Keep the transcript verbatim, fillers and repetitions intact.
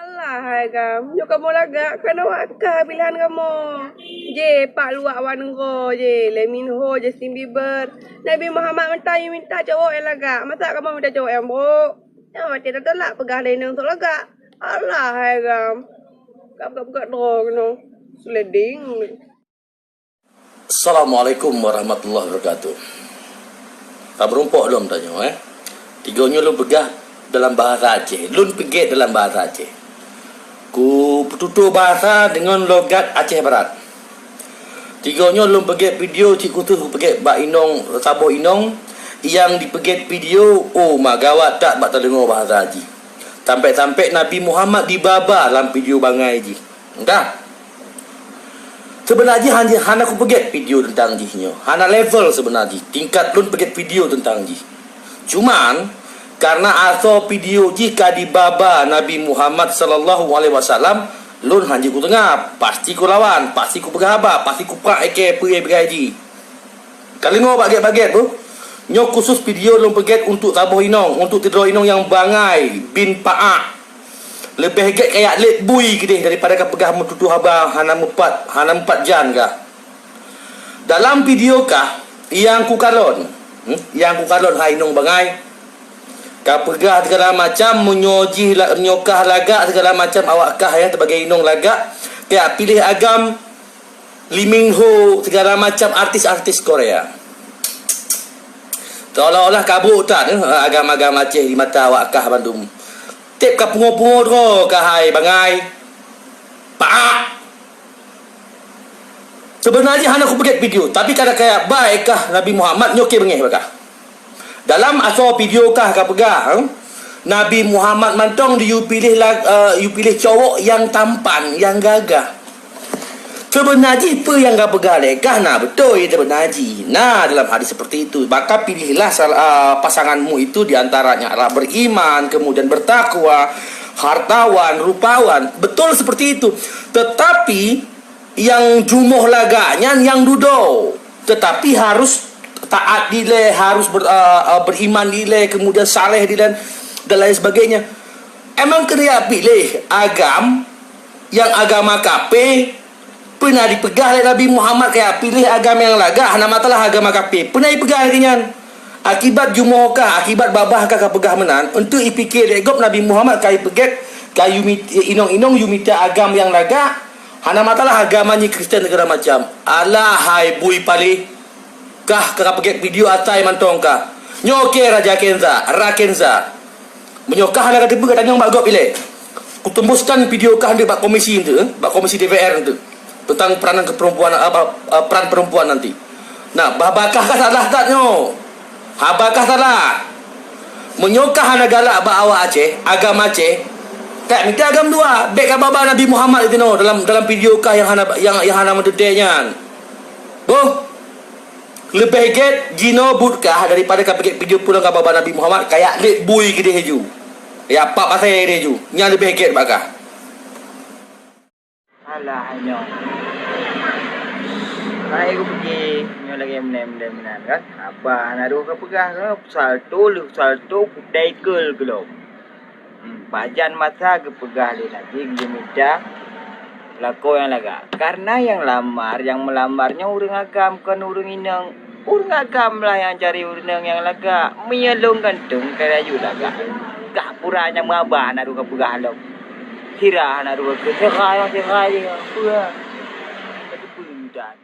Alah hai agam, nyoe kamoe lagak, kana awak kah pilihan kamoe. Jeh, pak luwak Wan Go jeh, Lee Min Ho, Justin Bieber. Nabi Muhammad mantong minta cowok nyang lagak, masa kamoe minta cowok nyang brok? Nyang watèe tatulak peugah lé inong sok lagak. Alah hai agam. Gap-gap-gap droe keunoe. Sliding. Assalamualaikum warahmatullahi wabarakatuh. Ka meurumpok lom tanyoe, eh. Tigo nyoe lôn peugah dalam bahasa Aceh. Lôn peugét dalam bahasa Aceh. Ku peututoe bahasa deungon logat Aceh Barat. Tigo nyoe lôn peugét video cit khusus kupeugét bak inong, saboh inong nyang dipeugét video, oh, ma gawat that bak tadeungoe bahasa jih. Sampai-sampai Nabi Muhammad dibaba lam video bangai jih. Dah. Seubeunar jih hana, hana kupeugét video teuntang jih nyoe. Hana level seubeunar jih tingkat lôn peugét video teuntang jih. Cuman, karna asoe video jih ka dibaba Nabi Muhammad sallallahu alaihi wasallam, lôn hanjeuet kuteungab. Pasti kulawan, pasti kupeugah haba, pasti kuprak ék peue nyang peugah jih. Ka deungoe bagét-bagét beuh. Nyoe khusus video lôn peugét untuk saboh inong, untuk sidroe inong nyang bangai bin paak. Leubeh gét kajak lét bui keudeh daripada kapeugah meututoe haba hana meupat, hana meupat jan kah. Dalam video kah nyang kukalon, hmm, nyang kukalon hai inong bangai. Kapeugah sigala macam, meunyoe jih la-, nyoe kah lagak sigala macam awak kah ya sebagai inong lagak, kajak piléh agam Lee Min Ho, segala macam artis-artis Korea. Seolah-olah kabôk that, eh, agam-agam Aceh di mata awak kah bandum. Teb ka pungo-pungo droe kah hai bangai. Paak. Sebenar jih hana kupeugét video, tapi kada kaya baik kah Nabi Muhammad nyoe keu beungéh bak kah. Dalam asoe video kah kapeugah, eh, Nabi Muhammad mantong di yue piléh la-, eh, yue piléh cowok nyang tampan, nyang gagah. Sebenar jih peue nyang kapeugah lé kah na beutôi sebenar jih. Na dalam hadis seperti itu. Maka pilihlah sal-, eh, pasanganmu itu di antaranya adalah beriman, kemudian bertakwa, hartawan, rupawan. Betul seperti itu. Tetapi nyang jumoh lagak nyan nyang dudoe, tetapi harus taat dilée, harus ber-, eh, eh, beriman dilée, kemudian saleh dilée dan lain sebagainya. Emang keuneuk piléh agam nyang agama kafé, peue na dipeugah lé Nabi Muhammad kajak piléh agam nyang lagak hana matalah agama kafé. Peue na jipeugah lagée nyan? Akibat jumoh kah, akibat babah kah kapeugah meunan, eunteuk jipike lé gob Nabi Muhammad ka jipeugét, ka yue mit-, inong-inong yue mita agam nyang lagak, hana matalah agama nyoe Kristen segala macam. Alah hai bui paléh. Kah ka peugét video asai mantong kah. Nyoe keu Raja Kenza, Ra Kenza. Meunyoe kah hana kateupeue katanyong bak gob ilée. Kuteumbuskan video kah nyoe bak komisi nyoe, eh, bak komisi D P R nyoe. Tentang peranan keperempuan, apa, eh, peran perempuan nanti. Nah, bah-, bah kah ka salah that nyoe. Haba kah salah. Meunyoe kah hana galak bak awak Aceh, agam Aceh, tak mita agam dua. Bék ka baba Nabi Muhammad itu nyoe dalam, dalam video kah nyang hana, nyang, nyang hana meuteuntée nyan. Boh. Leubeh gét jinoe buet kah daripada ka peugét video pulang ka baba Nabi Muhammad kajak lét bui keudeh ju. Ya pap asai keudeh ju. Nyan leubeh gét bak kah. Alah nyoe. Hai kupike nyoe lagée meunan-meunan kan. Haba hana dua kapeugah ke, salto leuh salto kudai keul geulom. Pajan masa geupeugah lé Nabi geumita lakoe nyang lagak. Kareuna nyang lamar, nyang meulamar nyoe ureuëng agam kon ureuëng inong. Ureuëng agam lah nyang cari ureuëng nyang lagak. Meunyoe lôn ganteng ka laju lagak. Kah pura nyang meuaba na ruka peugah lom. Sira na ruka keu sira nyang sira jih. Peue? Ka teupeue dan.